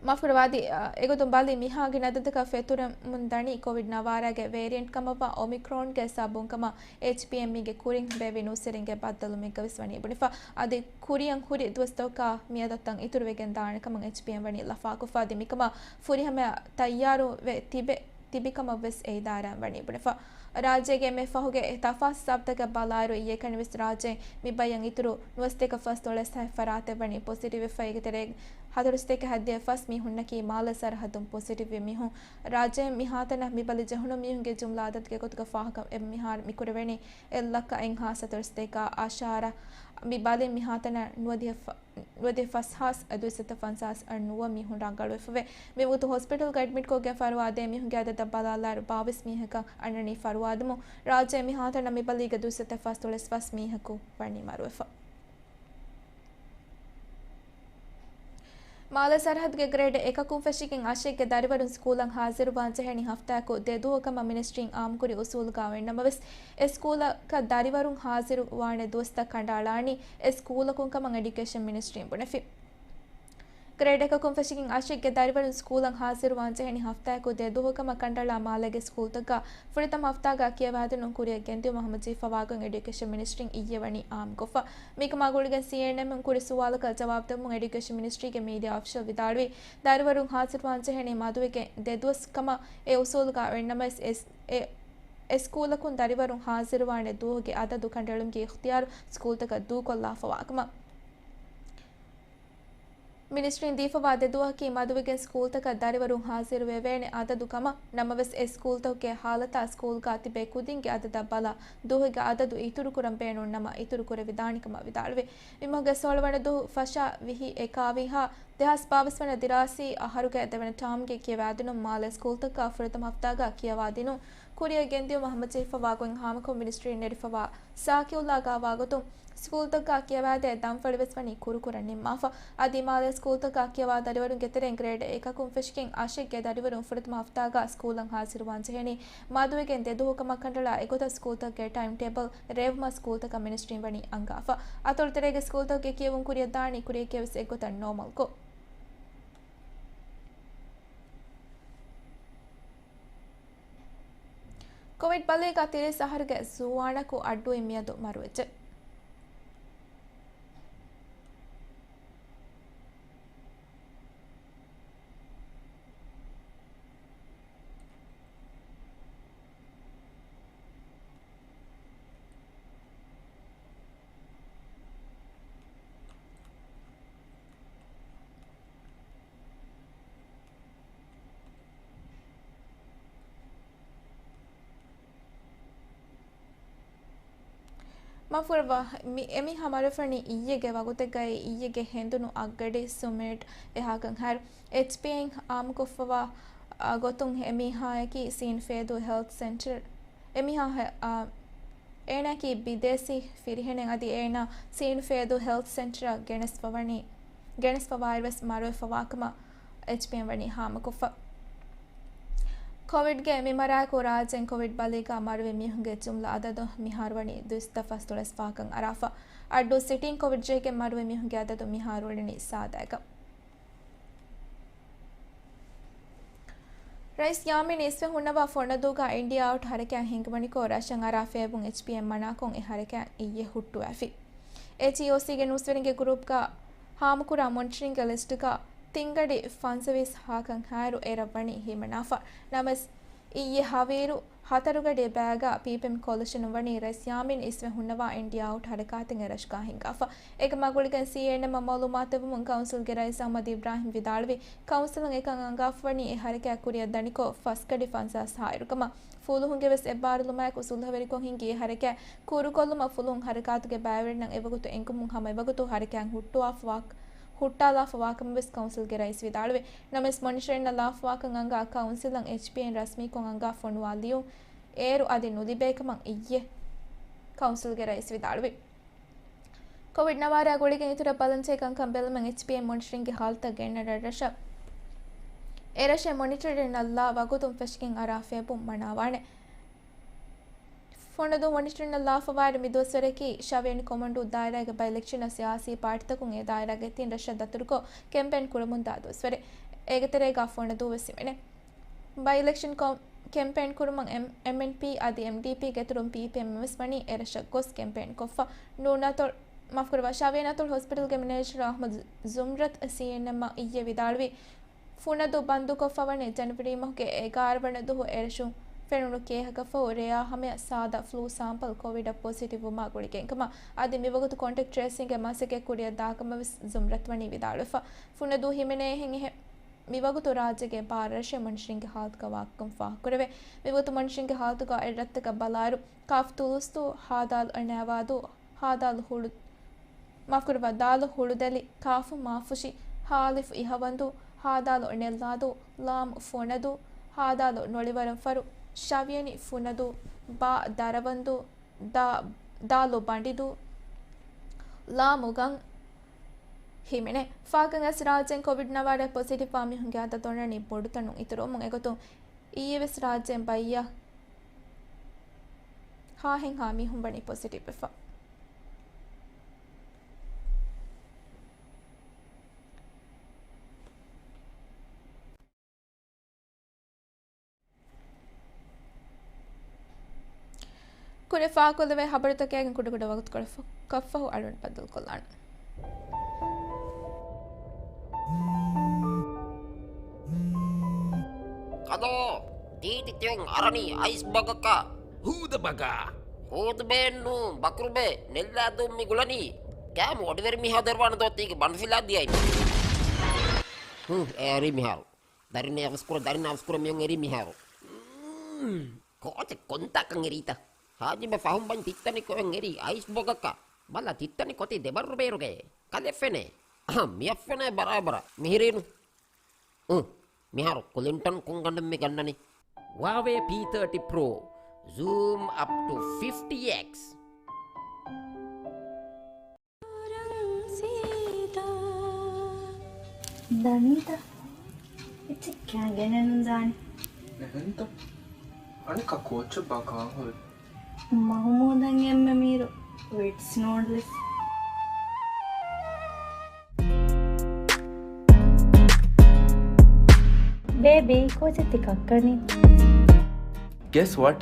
މާފުކުރައްވާ އަދި، އ، އެގޮތުން ބަލި މީހާ ގިނަ އަދަދަކަށް ފެތުރެމުން ދަނީ ކޮވިޑް ނަވާރަގެ ވޭރިއަންޓް ކަމަށްވާ އޮމިކްރޯންގެ ސަބަބުން ކަމަށް އެޗްޕީއެމްއީގެ ކުރިން ބޭއްވި ނޫސްވެރިންގެ ބައްދަލުމެއްގަވެސް ވަނީ ބުނެފަ. އަދި ކުރިއަށް ހުރި ދުވަސްތަކަކާ މިއަދަދުތައް އިތުރުވެގެން ދާނެ ކަމަށް އެޗްޕީއެމް ވަނީ ލަފާކޮށްފަ. އަދި މިކަމަށް ފުރިހަމަޔަށް ތައްޔާރުވެ ތިބެ ތިބިކަމަށްވެސް އެ އިދާރާއިން ވަނީ ބުނެފަ. ރާއްޖޭގެ އެންމެ ފަހުގެ ތަފާސް ސާބްތަކަށް ބަލާއިރު، އިއްޔެ ކަނިވެސް ރާއްޖޭން މި ބައްޔަށް އިތުރު ނުވަސަތޭކަ ފަސްދޮޅަސް ފަރާތެއް ވަނީ ޕޮޒިޓިވްވެފަ. އޭގެ ތެރެއިން ހަތަރުސަތޭކަ ހަތްދިހަ ފަސް މީހުންނަކީ މާލެ ސަރަހައްދުން ޕޮޒިޓިވްވި މީހުން. ރާއްޖޭން މިހާތަނަށް މި ބަލި ޖެހުނު މީހުންގެ ޖުމްލަ އަދަދުގެ ގޮތުގަ ފާހަގަ އެ މިހާރު މި ކުރެވެނީ އެއް ލައްކަ އެއްހާސް ހަތަރުސަތޭކަ އަށާރަ. މި ބަލިން މިހާތަނަށް ނުވަދިހަ ފަ-، ނުވަދިހަ ފަސްހާސް ދުއިސައްތަ ފަންސާސް ނުވަ މީހުން ރަނގަޅުވެފަވޭ. މިވަގުތު ހޮސްޕިޓަލްގަ އެޑްމިޓްކޮށްގެން ފަރުވާ ދޭ މީހުންގެ އަދަދަށް ބަލާލާއިރު ބާވީސް މީހަކަށް އަންނަނީ ފަރުވާދެމުން. ރާއްޖޭ މިހާތަނަށް މި ބަލީގަ ދުއިސައްތަ ފަސްދޮޅަސް މީހަކު ވަނީ މަރުވެފަ. މާލެ ސަރަހައްދުގެ ގްރޭޑް އެކަކުން ފެށިގެން އަށެއްގެ ދަރިވަރުން ސްކޫލަށް ހާޒިރުވާން ޖެހެނީ ހަފްތާއަކު ދެ ދުވަހު ކަމަށް މިނިސްޓްރީން އާއްމުކުރި އުސޫލުގަ އޮތްނަމަވެސް، އެ ސްކޫލަކަށް ދަރިވަރުން ހާޒިރުވާނެ ދުވަސްތައް ކަނޑައަޅާނީ އެ ސްކޫލަކުން ކަމަށް އެޑިއުކޭޝަން މިނިސްޓްރީން ބުނެފި. ގްރޭޑް އެކަކުން ފެށިގެން އަށެއްގެ ދަރިވަރުން ސްކޫލަށް ހާޒިރުވާން ޖެހެނީ ހަފްތާއަކު ދެ ދުވަހު ކަމަށް ކަނޑައަޅާ މާލޭގެ ސްކޫލްތަކަށް ފުރަތަމަ ހަފްތާގަ ކިޔަވާދިނުން ކުރިއަށް ގެންދިއުމަށް ހަމަޖެހިފަވާގޮތް އެޑިއުކޭޝަން މިނިސްޓްރީން އިއްޔެ ވަނީ އާއްމުކޮށްފަ. މިކަމާ ގުޅިގެން ސީއެންއެމުން ކުރި ސުވާލަކަށް ޖަވާބުދެއްވުމުން އެޑިއުކޭޝަން މިނިސްޓްރީގެ މީޑިއާ އޮފިޝަލް ވިދާޅުވީ، ދަރިވަރުން ހާޒިރުވާން ޖެހެނީ މަދުވެގެން ދެ ދުވަސް ކަމަށް އެ އުސޫލުގަ އޮތްނަމަވެސް، އެ، އެ، އެ ސްކޫލަކުން ދަރިވަރުން ހާޒިރުވާނެ ދުވަހުގެ އަދަދު ކަނޑައެޅުމުގެ އިޚްތިޔާރު ސްކޫލްތަކަށް ދޫކޮށްލާފަވާކަމަށް. މިނިސްޓްރީން ދީފަވާ ދެ ދުވަހަކީ މަދުވެގެން ސްކޫލްތަކަށް ދަރިވަރުން ހާޒިރުވެވޭނެ އަދަދު ކަމަށް. ނަމަވެސް، އެ ސްކޫލްތަކުގެ ހާލަތާ ސްކޫލްގަ ތިބޭ ކުދިންގެ އަދަދަށް ބަލާ ދުވަހުގެ އަދަދު އިތުރުކުރަން ބޭނުންނަމަ އިތުރުކުރެވިދާނެ ކަމަށް ވިދާޅުވި. މިމަހުގެ ސޯޅަ ވަނަ ދުވަހު ފަށާ ވިހި އެކާވީހާ ދެހާސް ބާވީސް ވަނަ ދިރާސީ އަހަރުގެ ދެވަނަ ޓާމްގެ ކިޔަވާދިނުން މާލޭ ސްކޫލްތަކަށް ފުރަތަމަ ހަފްތާގަ ކިޔަވާދިނުން ކުރިއަށް ގެންދިއުމަށް ހަމަޖެހިފަވާ ގޮތް ހާމަކޮށް މިނިސްޓްރީން ނެރެފަވާ ސާކިއުލާގަ ވާގޮތުން، ސްކޫލްތަކަށް ކިޔަވާދޭ ދަންފަޅިވެސް ވަނީ ކުރުކުރަން ނިންމާފަ. އަދި މާލޭ ސްކޫލްތަކަށް ކިޔަވާ ދަރިވަރުންގެ ތެރެއިން ގްރޭޑް އެކަކުން ފެށިގެން އަށެއްގެ ދަރިވަރުން ފުރަތަމަ ހަފްތާގަ ސްކޫލަށް ހާޒިރުވާން ޖެހެނީ މަދުވެގެން ދެ ދުވަހު ކަމަށް ކަނޑައަޅާ އެގޮތަށް ސްކޫލްތަކުގެ ޓައިމް ޓޭބަލް ރޭވުމަށް ސްކޫލްތަކަށް މިނިސްޓްރީން ވަނީ އަންގާފަ. އަތޮޅު ތެރޭގެ ސްކޫލްތަކުގެ ކިޔެވުން ކުރިއަށް ދާނީ ކުރިއަށް ކިޔަވެސް އެއްގޮތަށް ނޯމަލްކޮށް. ކޮވިޑް ބަލީގަ ތިރީސް އަހަރުގެ ޒުވާނަކު އައްޑޫއިން މިއަދު މަރުވެއްޖެ. މަފުރަ ވަ-، މި-، އެމީހާ މަރުވެފަނީ އިއްޔެގެ ވަގުތެއްގައި އިއްޔެގެ ހެނދުނު އަށްގަޑި ސުމޭޓް އެހާކަން ހާއިރު، އެޗްޕީއިން އާއްމުކޮށްފަވާ، އާ، ގޮތުން އެމީހާޔަކީ ސީން ފޭދޫ ހެލްތް ސެންޓަރ، އެމީހާ ހެ-، އާ، އޭނާއަކީ ބިދޭސީ ފިރިހެނެއް އަދި އޭނާ ސީން ފޭދޫ ހެލްތް ސެންޓަރަށް ގެނެސްފަވަނީ، ގެނެސްފަވާއިރުވެސް މަރުވެފަވާކަމަށް އެޗްޕީއިން ވަނީ ހާމަކޮށްފަ. ކޮވިޑްގެ މި މަރާއެކު ރާއްޖޭން ކޮވިޑް ބަލީގަ މަރުވި މީހުންގެ ޖުމްލަ އަދަދު މިހާރު ވަނީ ދުއިސައްތަ ފަސްދޮޅަސް ފަހަކަށް އަރާފަ. އައްޑޫ ސިޓީން ކޮވިޑް ޖެހިގެން މަރުވި މީހުންގެ އަދަދު މިހާރު ވަނީ ސާދައަކަށް. ރައީސް ޔާމީން އިސްވެ ހުންނަވާ ފޮނަދޫގަ އިންޑިއާ އައުޓް ހަރަކާތް ހިންގުމަނިކޮށް، ރަށަށް އަރާ ފޭބުން އެޗްޕީއެމް މަނާކޮށް އެ ހަރަކާތް އިއްޔެ ހުއްޓުވާފި. އެޗްއީއޯސީގެ ނޫސްވެރިންގެ ގުރޫޕްގަ ހާމަކުރާ މޮނިޓަރިންގ ލިސްޓްގަ ތިންގަޑި ފަންސަވީސް ހާކަން ހާއިރު އެރަށް ވަނީ ހިމަނާފަ. ނަމަވެސް، އިއްޔެ ހަވީރު ހަތަރުގަޑި ބައިގަ ޕީޕީއެމް ކޯލިޝަނުން ވަނީ ރައީސް ޔާމީން އިސްވެ ހުންނަވާ އިންޑިއާ އައުޓް ހަރަކާތެއް އެރަށުގަ ހިންގާފަ. އޭގެ މަގުޅިގެން ސީއެންއެމްއަށް މައުލޫމާތު ދެއްވުމުން ކައުންސިލްގެ ރައީސް އަޙްމަދު އިބްރާހިމް ވިދާޅުވީ، ކައުންސިލުން އެކަން އަންގާފަވަނީ އެ ހަރަކާތް ކުރިއަށް ދަނިކޮށް ފަސްގަޑި ފަންސާސް ހާއިރުކަމަށް. ފުލުހުންގެ ވެސް އެއްބާރުލުމާއެކު ސުލްހަވެރިކޮށް ހިންގި އެ ހަރަކާތް ކުރުކޮށްލުމަށް ފުލުހުން ހަރަކާތުގެ ބައިވެރިންނަށް އެވަގުތު އެންގުމުން ހަމަ އެވަގުތު ހަރަކާތް ހުއްޓުވާފަވާ-، ހުއްޓާލާފަވާކަމަށް ވެސް ކައުންސިލްގެ ރައީސް ވިދާޅުވި. ނަމަވެސް މޮނިޓަރިންއަށް ލާފަވާކަން އަންގާ ކައުންސިލަށް އެޗްޕީއެމް ރަސްމީކޮށް އަންގާ ފޮނުވާ ލިޔުން އޭރު އަދި ނުލިބޭކަމަށް އިއްޔެ ކައުންސިލްގެ ރައީސް ވިދާޅުވި. ކޮވިޑް ނަވާރަ ގުޅިގެން އިތުރަށް ބަލަންޖެހޭ ކަންކަން ބެލުމަށް އެޗްޕީއެމް މޮނިޓަރިންގެ ހާލަތަށް ގެންނަ ރަށްރަށަށް، އެރަށެއް މޮނިޓަރިންއަށް ލާ ވަގުތުން ފެށިގެން އަރާ ފޭބުން މަނާވާނެ. ފޮނަދޫ މޮނިޓަރިންއަށް ލާފަވާއިރު މި ދުވަސްވަރަކީ ޝަވިޔަނި ކޮމަންޑޫ ދާއިރާގެ ބައި އިލެކްޝަނަށް ސިޔާސީ ޕާޓީތަކުން އެ ދާއިރާގެ ތިން ރަށަށް ދަތުރުކޮށް ކެމްޕޭން ކުރަމުންދާ ދުވަސްވަރެއް. އޭގެ ތެރޭގަ ފޮނަދޫ ވެސް ހިމެނޭ. ބައި އިލެކްޝަން ކޮ-، ކެމްޕޭން ކުރުމަށް އެމް-، އެމްއެންޕީ އަދި އެމްޑީޕީގެ އިތުރުން ޕީޕީއެމް ވެސް ވަނީ އެރަށަށް ގޮސް ކެމްޕޭން ކޮށްފަ. ނޫން އަތޮޅު، މާފުކުރައްވާ، ޝަވިޔަނި އަތޮޅު ހޮސްޕިޓަލްގެ މެނޭޖަރ އަޙްމަދު ޒުމްރަތް ސީއެންއެމްއަށް އިއްޔެ ވިދާޅުވީ، ފުނަދޫ ބަންދުކޮށްފަވަނީ ޖަނަވަރީ މަހުގެ އެގާރަ ވަނަ ދުވަހު އެރަށުން ފެނުނު ކޭހަކަށްފަހު ރެޔާ ހަމަޔަށް ސާދަ ފްލޫ ސާމްޕަލް ކޮވިޑަށް ޕޮޒިޓިވް ވުމާ ގުޅިގެން ކަމަށް. އަދި މިވަގުތު ކޮންޓެކްޓް ޓްރޭސިންގެ މަސައްކަތް ކުރިއަށް ދާކަމަށް ވެސް ޒުމްރަތް ވަނީ ވިދާޅުވެފަ. ފުނަދޫ ހިމެނޭހެން އެހެން މިވަގުތު ރާއްޖޭގެ ބާރަ ރަށެއް މޮނިޓަރިންގ ހާލަތުގަ ވާކަން ފާހަގަކުރެވޭ. މިވަގުތު މޮނިޓަރިންގ ހާލަތުގަ އެއް ރަށްތަކަށް ބަލާއިރު، ކާފް ތުލުސްދޫ، ހާދާލު ނޭވާދޫ، ހާދާލު ހުޅު، މާފުކުރައްވާ، ދާލު ހުޅުދެލި، ކާފު މާފުށި، ހާލިފު އިހަވަންދޫ، ހާދާލު ނެއްލާދޫ، ލާމު ފުނަދޫ، ހާދާލު ނޮޅިވަރަންފަރު، ޝަވިޔަނި ފުނަދޫ، ބާ ދަރަވަންދޫ، ދާ، ދާލު ބަނޑިދޫ، ލާމު ގަން ހިމެނޭ. ފާކަން އަސް ރާއްޖޭން ކޮވިޑް ނަވާރަ ޕޮޒިޓިވް ވާ މީހުންގެ އަދަދު އޮންނަނީ ބޮޑުތަނުން އިތުރުވުމުން އެގޮތުން އިއްޔެ ވެސް ރާއްޖޭން ބައްޔަށް ހާހެއްހާ މީހުން ވަނީ ޕޮޒިޓިވް ވެފަ. ކުރި ފާކޮށްލެވޭ ހަބަރުތަކެއްގެ ކުޑަކުޑަ ވަގުތުކޮޅަކަށްފަހު އަޅުން ބައްދަލުކޮށްލާނަން. ކަލޯ، ތީތި ތިއުން އަރަނީ އައިސް ބަގަކަށް. ހޫދަ ބަގާ. ހޫދުބޭއެއްނޫ، ބަކުރުބޭ، ނެއްލާދޫ މި ގުޅަނީ. ކާމު އޮޑިވެރި މީހާ ދެރުވާނެ ދޯ ތީގެ ބަނޑުފިލާ ދިޔައިން. ހު، އެ އެރީ މިހާރު. ދަރިން އަވަސްކުރ، ދަރިން އަވަސްކުރ މިއުން އެރީ މިހާރު. ކޯޗެއް ކޮންތާކަން އެރީތަ؟ ހާޖިބެ ފަހުން ބަން ތިއްތަނި ކޮއެއް އެރީ އައިސް ބޮގަކަށް. ބަލަ ތިއްތަނި ކޮތި ދެބައްރު ބޭރުގެ. ކަލެ ފެނޭ. އަހަ، މިއަށް ފެނޭ ބަރާބަރަށް. މިހިރީނު. އު، މިހާރު ކުލިންޓަން ކޮން ގަނޑެއް މި ގަންނަނީ؟ ހުވާވޭ ޕީ ތާޓީ ޕްރޯ، ޒޫމް އަޕް ޓު ފިފްޓީ އެކްސް. ދަނީތަ؟ އެއްޗެއް ކާ ގެނެއްނު ދާނެ. އެހެންތަ؟ އަނެއްކާ ކޯޗެއް ބާ ކާހުރެ؟ މަހުމޫދަށް އެންމެ މީރު ވިޓްސް ނޫޑްލްސް. ބޭބީ، ކޯޗެއް ތި ކައްކަނީ؟ Guess what?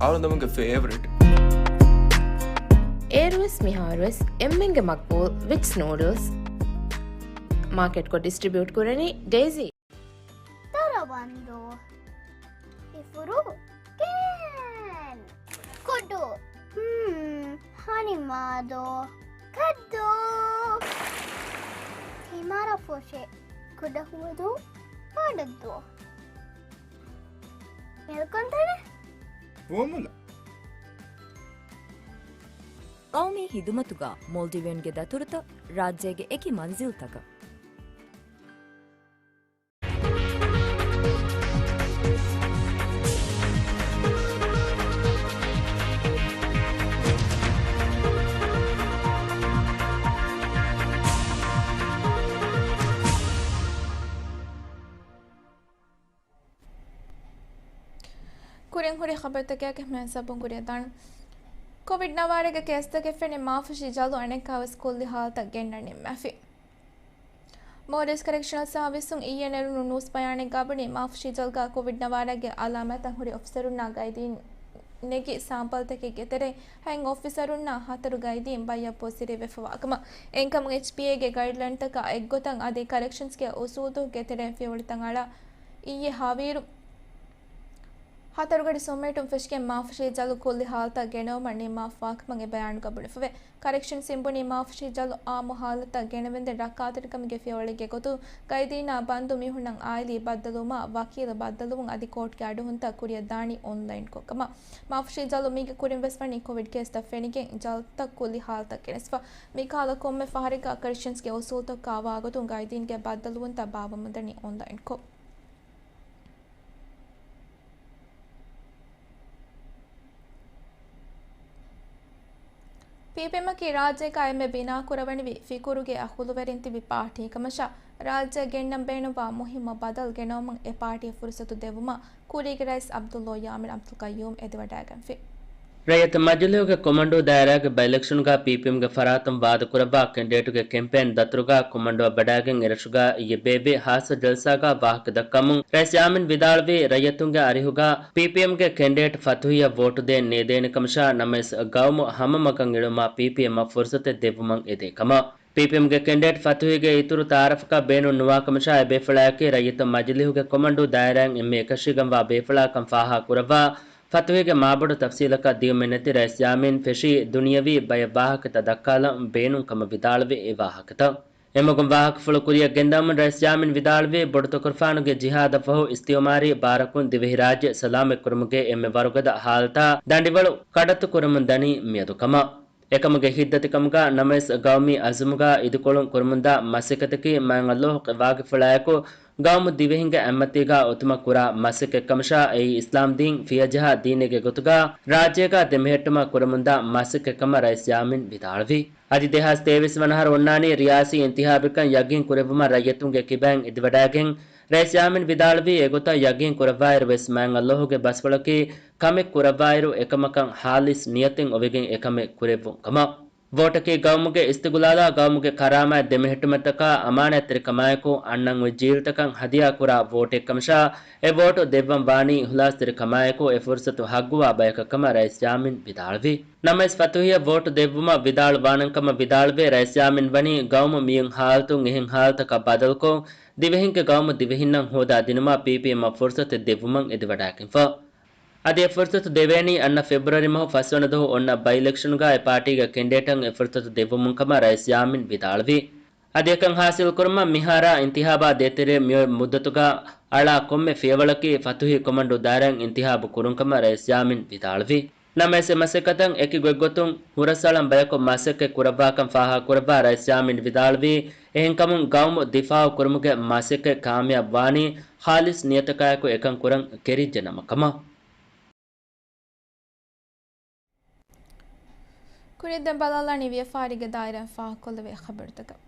އަޅުގަނޑުމެންގެ ފޭވަރިޓް. އޭރުވެސް މިހާރުވެސް އެންމެންގެ މަގްބޫލް ވިޓްސް ނޫޑްލްސް. މާކެޓްކޮށް ޑިސްޓްރިބިއުޓް ކުރަނީ ޑޭޒީ. ދަރަވަންދޫ. އިފުރު. ކޭން. ކުޑު. ހުން. ހަނިމާދޫ. ކައްދޫ. ތިމާރަ ފޮށެ. ކުޑަހުވަދޫ. ބަނޑައްދޫ. މެލްކޮންތަނެ. ފުވައްމުލައް. ގައުމީ ހިދުމަތުގަ މޯލްޑިވިއަންގެ ދަތުރުތައް ރާއްޖޭގެ އެކި މަންޒިލްތަކަށް. ކުރިން ހުރި ޚަބަރުތަކެއްގެ މެން ސަބުން ކުރިއަށް ދާން. ކޮވިޑް ނަވާރަގެ ކޭސްތަކެއް ފެނި މާފުށި ޖަލު އަނެއްކާވެސް ކުއްލި ހާލަތަށް ގެންނަން ނިންމާފި. މޯލްޑިވްސް ކަރެކްޝަނަލް ސާވިސުން އިއްޔެ ނެރުނު ނޫސް ބަޔާނެއްގަ ވަނީ މާފުށި ޖަލުގަ ކޮވިޑް ނަވާރަގެ އަލާމާތްތައް ހުރި އޮފިސަރުންނާ ގައިދީން ނެގި ސާމްޕަލްތަކެއްގެ ތެރެއިން ހަތް އޮފިސަރުންނާ ހަތަރު ގައިދީން ބައްޔަށް ޕޮޒިޓިވް ވެފަވާކަމަށް. އެހެންކަމުން އެޗްޕީއޭގެ ގައިޑްލައިންތަކާ އެއްގޮތަށް އަދި ކަރެކްޝަންސްގެ އުސޫލުތަކުގެ ތެރެއިން ފިޔަވަޅުތައް އަޅާ އިއްޔެ ހަވީރު ހަތަރުގަޑި ސުމޭޓުން ފެށިގެން މާފުށީ ޖަލު ކުއްލި ހާލަތަށް ގެނައުމަށް ނިންމާފަވާކަމަށް އެ ބަޔާނުގަ ބުނެފަވޭ. ކަރެކްޝަންސް އިން ބުނީ މާފުށީ ޖަލު އާއްމު ހާލަތަށް ގެނެވެންދެން ރައްކާތެރިކަމުގެ ފިޔަވަޅެއްގެ ގޮތުން ގައިދީންނާ ބަންދު މީހުންނަށް އާއިލީ ބައްދަލުވުމާ، ވަކީލު ބައްދަލުވުން އަދި ކޯޓްގެ އަޑުހުންތައް ކުރިއަށް ދާނީ އޮންލައިންކޮށް ކަމަށް. މާފުށީ ޖަލު މީގެ ކުރިން ވެސް ވަނީ ކޮވިޑް ކޭސްތައް ފެނިގެން ޖަލުތައް ކުއްލި ހާލަތަށް ގެނެސްފަ. މިކަހަލަ ކޮންމެ ފަހަރެއްގަ ކަރެކްޝަންސްގެ އުސޫލުތަކާ ވާގޮތުން ގައިދީންގެ ބައްދަލުވުންތައް ބާއްވަމުންދަނީ އޮންލައިންކޮށް. ޕީޕީއެމްއަކީ ރާއްޖޭގަ އެންމެ ބިނާކުރަވަނިވި ފިކުރުގެ އަހުލުވެރިން ތިބި ޕާޓީ ކަމަށާ، ރާއްޖެއަށް ގެންނަން ބޭނުންވާ މުހިއްމު ބަދަލު ގެނައުމަށް އެ ޕާޓީ ފުރުސަތު ދެއްވުމަށް ކުރީގެ ރައީސް ޢަބްދުﷲ ޔާމިން ޢަބްދުލްޤައްޔޫމް އެދިވަޑައިގެންފި. ރައްޔިތު މަޖިލީހުގެ ކޮމަންޑޫ ދާއިރާގެ ބައި އިލެކްޝަންގަ ޕީޕީއެމްގެ ފަރާތުން ވާދަކުރައްވާ ކެންޑިޑޭޓުގެ ކެމްޕޭން ދަތުރުގަ ކޮމަންޑޫއަށް ވަޑައިގެން އެރަށުގަ އިއްޔެ ބޭބެ ހާއްސަ ޖަލްސާގަ ވާހަކަ ދައްކަމުން ރައީސް ޔާމިން ވިދާޅުވީ، ރައްޔިތުންގެ އަރިހުގަ ޕީޕީއެމްގެ ކެންޑިޑޭޓް ފަތުހިއަށް ވޯޓު ދޭން ނޭދޭނެ ކަމަށާ، ނަމަވެސް ގައުމު ހަމަ މަގަށް އެޅުމަށް ޕީޕީއެމްއަށް ފުރުސަތެއް ދެއްވުމަށް އެދޭ ކަމަށް. ޕީޕީއެމްގެ ކެންޑިޑޭޓް ފަތުހީގެ އިތުރު ތައާރަފަކާ ބޭނުން ނުވާ ކަމަށާ، އެ ބޭފުޅާއެކީ ރައްޔިތު މަޖިލީހުގެ ކޮމަންޑޫ ދާއިރާއިން އެންމެ އެކަށީގެންވާ ބޭފުޅާކަން ފާހަގަ ކުރައްވާ، ފަތުހީގެ މާބޮޑު ތަފްސީލަކަށް ދިއުމެއް ނެތި ރައީސް ޔާމީން ފެށީ، ދުނިޔަވީ ބައެއް ވާހަކަތައް ދައްކާލަން ބޭނުން ކަމަށް ވިދާޅުވި އެ ވާހަކަތައް. އެމަގުން ވާހަކަފުޅު ކުރިއަށް ގެންދަވަމުން ރައީސް ޔާމީން ވިދާޅުވީ، ބޮޑުތަކުރުފާނުގެ ޖިހާދަށްފަހު އިސްތިއުމާރީ ބާރަކުން ދިވެހިރާއްޖެ ސަލާމަތްކުރުމުގެ އެންމެ ވަރުގަދަ ހާލަތާ ދަނޑިވަޅު ކަޑައްތު ކުރަމުން ދަނީ މިއަދު ކަމަށް. އެކަމުގެ ހިތްދަތިކަމުގަ ނަމަވެސް ގައުމީ އަޒުމުގަ އިދިކޮޅުން ކުރަމުންދާ މަސައްކަތަކީ މާތް ﷲ އެ ވާގިފުޅާއެކު ގައުމު ދިވެހިންގެ އަތްމަތީގަ އޮތުމަށް ކުރާ މަސައްކަތްކަމަށާ، އެއީ އިސްލާމްދީން ފިޔަޖަހާ ދީނެއްގެ ގޮތުގަ ރާއްޖޭގަ ދެމެހެއްޓުމަށް ކުރަމުންދާ މަސައްކަތްކަމަށް ރައީސް ޔާމީން ވިދާޅުވި. އަދި ދެހާސް ތޭވީސް ވަނަ އަހަރު އޮންނާނީ ރިޔާސީ އިންތިހާބެއްކަން ޔަގީން ކުރެއްވުމަށް ރައްޔިތުންގެ ކިބައިން އެދިވަޑައިގެން، ރައީސް ޔާމީން ވިދާޅުވީ، އެގޮތަށް ޔަގީން ކުރައްވާއިރު ވެސް މާތް ﷲ ގެ ބަސްފުޅަކީ ކަމެއް ކުރައްވާއިރު އެކަމަކަށް ހާލިސް ނިޔަތެއް އޮވެގެން އެކަމެއް ކުރެއްވުން ކަމަށް. ވޯޓަކީ ގައުމުގެ އިސްތިގުލާލާ ގައުމުގެ ކަރާމާތް ދެމެހެއްޓުމަށްޓަކާ އަމާނާތްތެރިކަމާއެކު އަންނަން އޮތް ޖީލްތަކަށް ހަދިޔާކުރާ ވޯޓެއްކަމަށާ، އެ ވޯޓު ދެއްވަން ވާނީ އިހުލާސްތެރިކަމާއެކު އެ ފުރުސަތު ހައްގުވާ ބަޔަކަށް ކަމަށް ރައީސް ޔާމީން ވިދާޅުވި. ނަމަވެސް ފަތުހިއަށް ވޯޓު ދެއްވުމަށް ވިދާޅުވާނަން ކަމަށް ވިދާޅުވެ، ރައީސް ޔާމީން ވަނީ ގައުމު މިއިން ހާލަތުން އެހެން ހާލަތަކަށް ބަދަލުކޮށް، ދިވެހިންގެ ގައުމު ދިވެހިންނަށް ހޯދާ ދިނުމަށް ޕީޕީއެމަށް ފުރުސަތެއް ދެއްވުމަށް އެދިވަޑައިގެންފަ. އަދި އެ ފުރުސަތު ދެވޭނީ އަންނަ ފެބްރުއަރީ މަހު ފަސްވަނަ ދުވަހު އޮންނަ ބައި އިލެކްޝަނުގަ އެ ޕާޓީގެ ކެންޑިޑޭޓަށް އެ ފުރުސަތު ދެއްވުމުން ކަމަށް ރައީސް ޔާމީން ވިދާޅުވި. އަދި އެކަން ހާސިލްކުރުމަށް މިހާރާ އިންތިހާބާ ދޭތެރޭ މިއޮތް މުއްދަތުގަ އަޅާ ކޮންމެ ފިޔަވަޅަކީ ފަތުހީ ކޮމަންޑޫ ދާއިރާއިން އިންތިހާބު ކުރުން ކަމަށް ރައީސް ޔާމީން ވިދާޅުވި. ނަމަވެސް އެ މަސައްކަތަށް އެކި ގޮތްގޮތުން ހުރަސްއަޅަން ބަޔަކު މަސައްކަތް ކުރައްވާކަން ފާހަގަކުރައްވާ ރައީސް ޔާމީން ވިދާޅުވީ، އެހެންކަމުން ގައުމު ދިފާއު ކުރުމުގެ މަސައްކަތް ކާމިޔާބު ވާނީ ހާލިސް ނިޔަތަކާއެކު އެކަން ކުރަން ކެރިއްޖެ ނަމަ ކަމަށް. ކުރިއަށް ދެން ބަލާލާނީ ވިޔަފާރީގެ ދާއިރާއިން ފާހަގަކޮށްލެވޭ ޚަބަރުތަކަށް.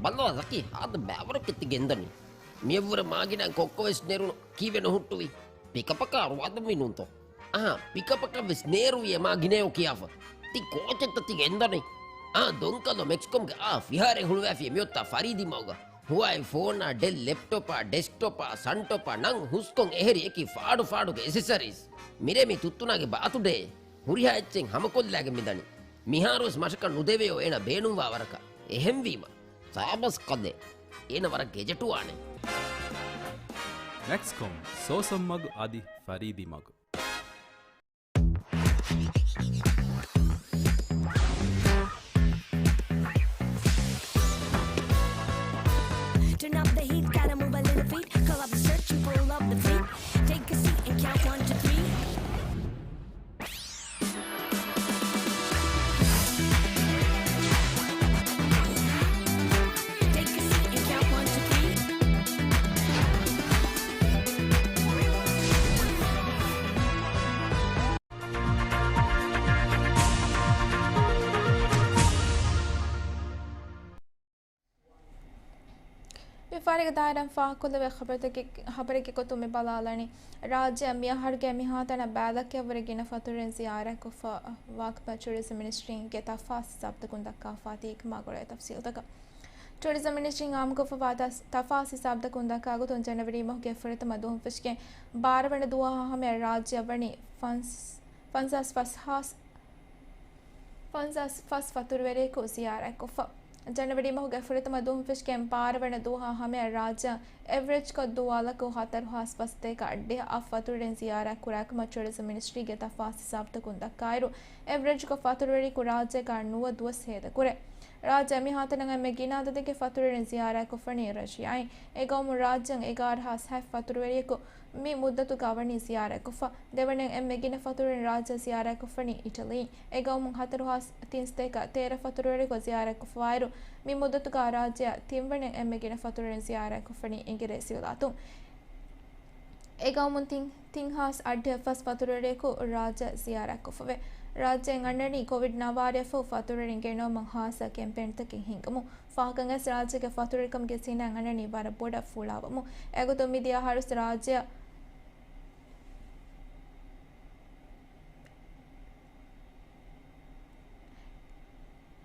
ބައްލަވާ ޒަކީ، ހާދަ ބައިވަރަކަށް ތި ގެންދަނީ. މިއަށްވުރެ މާގިނައިން ކޮއްކޮވެސް ނެރުނު ކީއްވެ ނުހުއްޓުވީ؟ ޕިކަޕަކާ ރުވާދަންވީ ނޫންތޯ؟ އަހާ، ޕިކަޕަކަށްވެސް ނޭރުވި އެ މާގިނައެއް ކިޔާފަ. ތި ކޯޗެއްތަ ތި ގެންދަނީ؟ އާ، ދޮންކަލޯ މެކްސްކޮމްގެ އާ ފިހާރައެއް ހުޅުވާފިޔޭ މިއޮތާ ފަރީދީ މަގުގަ. ހުވާއި ފޯނާ، ޑެލް ލެޕްޓޮޕާ، ޑެސްކްޓޮޕާ، ސަންޓޮޕާ ނަން ހުސްކޮށް އެހެރި އެކި ފާޑު ފާޑުގެ އެސެސަރީސް. މިރޭ މި ތުއްތުނާގެ ބާތުޑޭ. ހުރިހާ އެއްޗެއް ހަމަކޮށްލާގެން މިދަނީ. މިހާރުވެސް މަށަކަށް ނުދެވެޔޯ އޭނަ ބޭނުންވާ ވަރަކަށް. އެހެންވީމަ، ސާބަސް ކަލޭ. އޭނަ ވަރަށް ގެޖެޓުވާނެ. މެކްސްކޮމް، ސޯސަން މަގު އަދި ފަރީދީ މަގު. Turn up the heat, gotta move a little feet. Call up the search and pull up the fleet. Take a seat and count one to three. Take a seat and count one to three. ވިޔަފާރީގެ ދާއިރާއިން ފާހަގަކޮށްލެވޭ ޚަބަރުތަކެއް، ޚަބަރެއްގެ ގޮތުން މި ބަލާލަނީ، ރާއްޖެއަށް މިއަހަރުގެ މިހާތަނަށް ބައިލަކަށްވުރެ ގިނަ ފަތުރުވެރިން ޒިޔާރަތްކޮށްފަ ވާކަމަށް ޓޫރިޒަމް މިނިސްޓްރީގެ ތަފާސް ހިސާބުތަކުން ދައްކާފާތީ މާގޮޅުގެ ތަފްސީލުތަކަށް. ޓޫރިޒަމް މިނިސްޓްރީން އާއްމުކޮށްފަވާ ތަ-، ތަފާސް ހިސާބުތަކުން ދައްކާ ގޮތުން ޖަނަވަރީ މަހުގެ ފުރަތަމަ ދުވަހުން ފެށިގެން ބާރަ ވަނަ ދުވަހާ ހަމަޔަށް ރާއްޖެއަށް ވަނީ ފަންސް-، ފަންސާސް ފަސް ހާސް، ފަންސާސް ފަސް ފަތުރުވެރިޔަކު ޒިޔާރަތްކޮށްފަ. ޖަނަވަރީ މަހުގެ ފުރަތަމަ ދުވަހުން ފެށިގެން ބާރަ ވަނަ ދުވަހާ ހަމަޔަށް ރާއްޖެއަށް އެވްރެޖްކޮށް ދުވާލަކު ހަތަރު ހާސް ފަސް ސަތޭކަ އަށްޑިހަ އަށް ފަތުރުވެރިން ޒިޔާރަތް ކުރާކަމަށް ޓޫރިޒަމް މިނިސްޓްރީގެ ތަފާސް ހިސާބުތަކުން ދައްކާއިރު، އެވްރެޖްކޮށް ފަތުރުވެރިޔަކު ރާއްޖޭގަ ނުވަ ދުވަސް ހޭދަކުރޭ. ރާއްޖެ މިހާތަނަށް އެންމެ ގިނަ އަދަދެއްގެ ފަތުރުވެރިން ޒިޔާރަތްކޮށްފަނީ ރަޝިޔާއިން. އެގައުމުން ރާއްޖެއަށް އެގާރަ ހާސް ހަތް ފަތުރުވެރިޔަކު މި މުއްދަތުގާ ވަނީ ޒިޔާރަތްކޮށްފަ. ދެވަނައަށް އެންމެ ގިނަ ފަތުރުވެރިން ރާއްޖެ ޒިޔާރަތްކޮށްފަނީ އިޓަލީން. އެގައުމުން ހަތަރު ހާސް ތިންސަތޭކަ ތޭރަ ފަތުރުވެރިޔަކު ޒިޔާރަތްކޮށްފަވާއިރު، މި މުއްދަތުގާ ރާއްޖެއަށް ތިންވަނައަށް އެންމެ ގިނަ ފަތުރުވެރިން ޒިޔާރަތްކޮށްފަނީ އިނގިރޭސިވިލާތުން. އެގައުމުން ތިން، ތިން ހާސް އަށްޑިހަ ފަސް ފަތުރުވެރިޔަކު ރާއްޖެ ޒިޔާރަތްކޮށްފަވޭ. ރާއްޖޭން އަންނަނީ ކޮވިޑް ނަވާރައަށްފަހު ފަތުރުވެރިން ގެނައުމަށް ހާއްސަ ކެމްޕޭންތަކެއް ހިންގުމުން. ފާހަގަވެސް ރާއްޖޭގެ ފަތުރުވެރިކަމުގެ ސިނާއަށް އަންނަނީ ވަރަށް ބޮޑަށް ފުޅާވަމުން. އެގޮތުން މިދިޔަ އަހަރު ރާއްޖެއަށް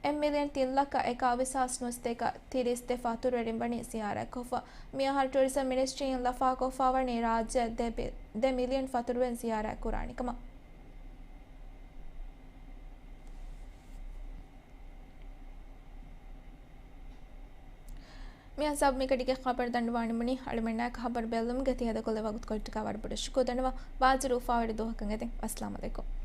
އެއް މިލިއަން ތިން ލައްކަ އެކާވީސް ހާސް ނުވަސަތޭކަ ތިރީސް ދެ ފަތުރުވެރިން ވަނީ ޒިޔާރަތްކޮށްފަ. މިއަހަރު ޓުރިޒަމް މިނިސްޓްރީއިން ލަފާކޮށްފަވަނީ ރާއްޖެއަށް ދެ ބި-، ދެ މިލިއަން ފަތުރުވެރިން ޒިޔާރަތްކުރާނެ ކަމަށް. މި ހިސާބުން މިކަނޑިގެ ޚަބަރު ދަނޑުވާނަމުން އަޅުމެންނާ ޚަބަރު ބެއްލުމުގެ ތިހަދަ ކޮށްލި ވަގުތުކޮޅަށްޓަކާ ވަރަށް ބޮޑަށް ޝުކުރު ދަންނަވަން. ބާޒަރު އުފާވެރި ދުވަހަކަށް އެދެން. އައްސަލާމު ޢަލައިކުމް.